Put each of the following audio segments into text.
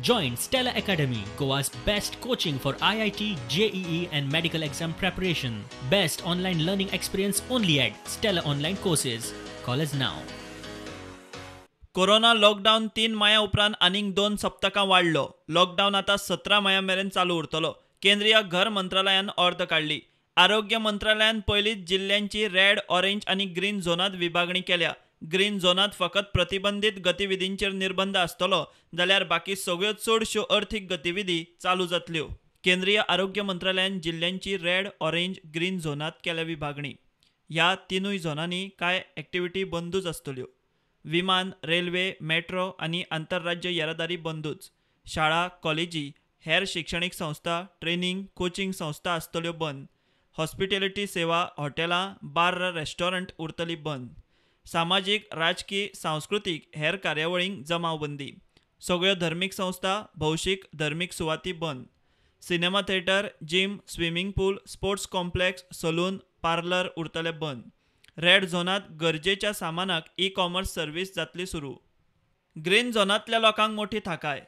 Join Stella Academy, Goa's best coaching for IIT, JEE and medical exam preparation. Best online learning experience only at Stella Online Courses. Call us now. Corona lockdown 3 माया उपरांत आनीक 2 सप्तकां वाडलो. Lockdown आतां 17 माया मेरेन चालू उरतलो. केंद्रीय घर मंत्रालयान अर्द काडली. आरोग्य मंत्रालयान पयलींच जिल्ल्यांची रेड, ऑरेंज आनी ग्रीन झोनांत विभागणी केल्या. ग्रीन झोनांत फकत प्रतिबंधीत गतिविधींचेर निर्बंध आसतलो, जाल्यार बाकी सगळ्यो चडश्यो अर्थीक गतिविधी चालू जातल्यो. केंद्रीय आरोग्य मंत्रालयान जिल्ल्यांची रेड, ऑरेंज, ग्रीन झोनांत केल्या विभागणी. ह्या 3 झोनांनी कांय एक्टिविटी बंदूच आसतल्यो. विमान, रेल्वे, मेट्रो आनी आंतरराज्य येरादारी बंदूच. शाळा, कॉलेजी, हेर शिक्षणीक संस्था, ट्रेनिंग, कोचिंग संस्था आसतल्यो बंद. हॉस्पिटॅलिटी सेवा, हॉटेलां, बार, रेस्टॉरंट उरतली बंद. सामाजीक, राजकी, सांस्कृतीक हेर कार्यावळींक जमावबंदी. सगळ्यो धर्मीक संस्था, भौशीक धर्मीक सुवाती बंद. Cinema theatre, gym, swimming pool, sports complex, saloon, parlour उरतले बंद. रेड झोनांत गरजेच्या सामानाक ई कॉमर्स सर्वीस जातली सुरू. ग्रीन झोनांतल्या लोकांक मोठी थाकाय.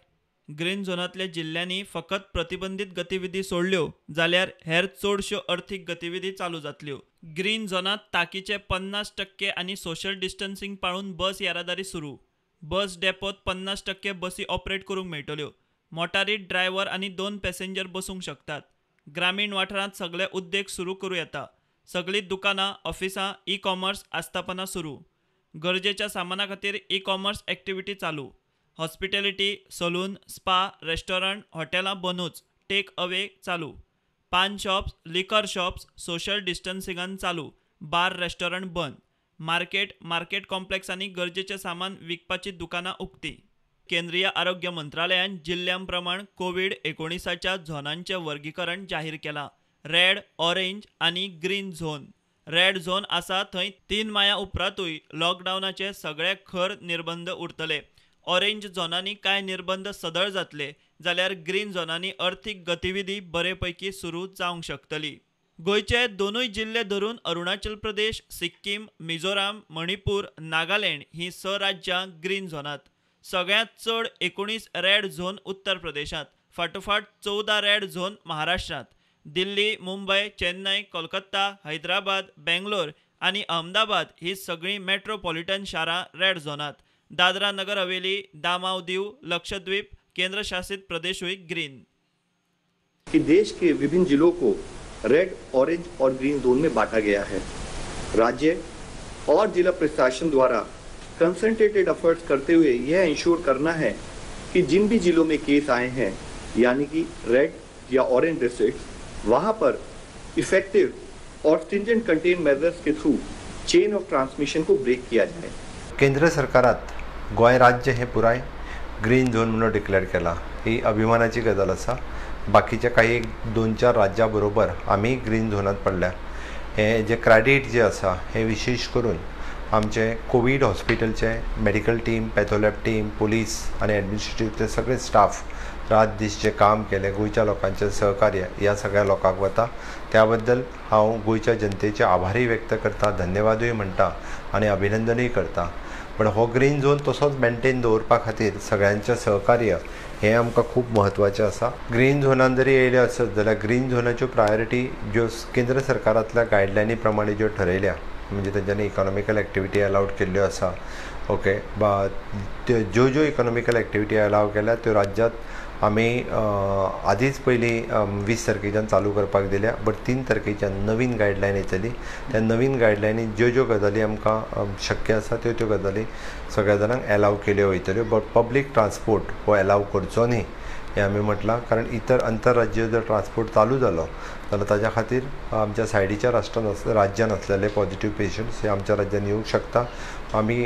ग्रीन झोनांतल्या जिल्ल्यांनी फकत प्रतिबंधीत गतिविधी सोडल्यो जाल्यार हेर चडश्यो अर्थीक गतिविधी चालू जातल्यो. ग्रीन झोनांत ताकीचे 50% आनी सोशल डिस्टन्सिंग पाळून बस येरादारी सुरू. बस डेपोत 50% बसी ऑपरेट करूंक मेळटल्यो. मोटारीत ड्रायव्हर आनी 2 पॅसेंजर बसूंक शकतात. ग्रामीण वाठारांत सगळे उद्देग सुरू करूं येता. सगळीं दुकानां, ऑफिसां, ई कॉमर्स आस्थापनां सुरू. गरजेच्या सामाना खातीर ई कॉमर्स एक्टिविटी चालू. हॉस्पिटॅलिटी, सलून, स्पा, रेस्टॉरंट, हॉटेलां बंदूच, टेक अवे चालू. पान शॉप्स, लिकर शॉप्स सोशल डिस्टन्सिंगान चालू. बार, रेस्टॉरंट बंद. मार्केट, मार्केट कॉम्प्लेक्सांनी गरजेचें सामान विकपाची दुकानां उक्ती. केंद्रीय आरोग्य मंत्रालयान जिल्ल्यां प्रमाण कोवीड-19च्या झोनांचें वर्गीकरण जाहीर केलां. रेड, ऑरेंज आनी ग्रीन झोन. रेड झोन आसा थंय 3 माया उपरांतूय लॉकडावनाचे सगळे खर निर्बंध उरतले. ऑरेंज झोनांनी कांय निर्बंध सदळ जातले, जाल्यार ग्रीन झोनांनी अर्थीक गतिविधी बरे पैकी सुरू जावंक शकतली. गोंयचे 2 जिल्ले धरून अरुणाचल प्रदेश, सिक्कीम, मिझोराम, मणिपूर, नागालँड ही 6 राज्यां ग्रीन झोनांत. सगळ्यांत चड 19 रेड झोन उत्तर प्रदेशांत, फाटोफाट 14 रेड झोन महाराष्ट्रांत. दिल्ली, मुंबय, चेन्नय, कोलकाता, हैदराबाद, बेंगलोर आनी अहमदाबाद ही सगळीं मेट्रोपॉलिटन शारां रेड झोनांत. दादरा नगर हवेली, दामाव दीव, लक्षद्वीप केंद्रशासित प्रदेशूय ग्रीन. कि देश के विभिन्न जिलों को रेड, ऑरेंज और ग्रीन जोन में बांटा गया है. राज्य और जिला प्रशासन द्वारा कंसंट्रेटेड एफर्ट्स करते हुए यह इंश्योर करना है कि जिन भी जिलों में केस आए हैं, यानी कि रेड या ऑरेंज डिस्ट्रिक्ट, वहां पर इफेक्टिव और स्ट्रिंजेंट कंटेन मेजर्स के थ्रू चेन ऑफ ट्रांसमिशन को ब्रेक किया जाए. केंद्र सरकारात गोंय राज्य हे पुराय ग्रीन झोन म्हणून डिक्लेअर केला ही अभिमानाची गजाल आसा. बाकीच्या काही 2-4 राज्यां बरोबर आमी ग्रीन झोनांत पडल्या. हे जे क्रेडीट जे आसा हे विशेष करून आमचे Covid हॉस्पिटलचे medical team, patholab team, police आनी एडमिनिस्ट्रेटिव्हचे सगळे स्टाफ रात दीस जे काम केलें, गोंयच्या लोकांचें सहकार्य ह्या सगळ्या लोकांक वता. त्या बद्दल हांव गोंयच्या जनतेचे आभारूय व्यक्त करता, धन्यवादूय म्हणटा आनी अभिनंदनूय करता. पण हो ग्रीन झोन तसोच मेंटेन दवरपा खातीर सगळ्यांचें सहकार्य हें आमकां खूब म्हत्वाचें आसा. ग्रीन झोनान जरी येयलें आसत जाल्यार ग्रीन झोनाच्यो प्रायोरिटी ज्यो केंद्र सरकारांतल्या गायडलायनी प्रमाणे ज्यो ठरयल्या, म्हणजे तेंच्यांनी इकॉनॉमिकल एक्टिविटी अलावड केल्ल्यो आसा, ओके, त्यो ज्यो ज्यो इकॉनॉमिकल एक्टिविटी अलाव केल्या त्यो राज्यांत आमी आदींच पयलीं 20 तारखेच्यान चालू करपाक दिल्या. बट 3 तारखेच्यान नवीन गायडलायन येतली. त्या नवीन गायडलायनी ज्यो ज्यो गजाली आमकां शक्य आसा त्यो त्यो गजाली सगळ्या जाणांक एलाव केल्यो वयतल्यो. बट पब्लीक ट्रान्सपोर्ट हो एलाव करचो न्ही हें आमी म्हटलां, कारण इतर अंतरराज्य जर ट्रान्सपोर्ट चालू जालो जाल्यार ताज्या खातीर आमच्या सायडीच्या राज्यान आसलेले पॉझिटिव्ह पेशंट्स हे आमच्या राज्यान येवंक शकता. आमी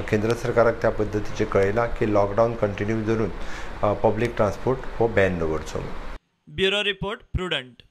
केंद्र सरकाराक त्या पद्दतीचें कळयलां की लॉकडावन कंटिन्यू धरून पब्लीक ट्रान्सपोर्ट हो बॅन दवरचो. Bureau report, Prudent.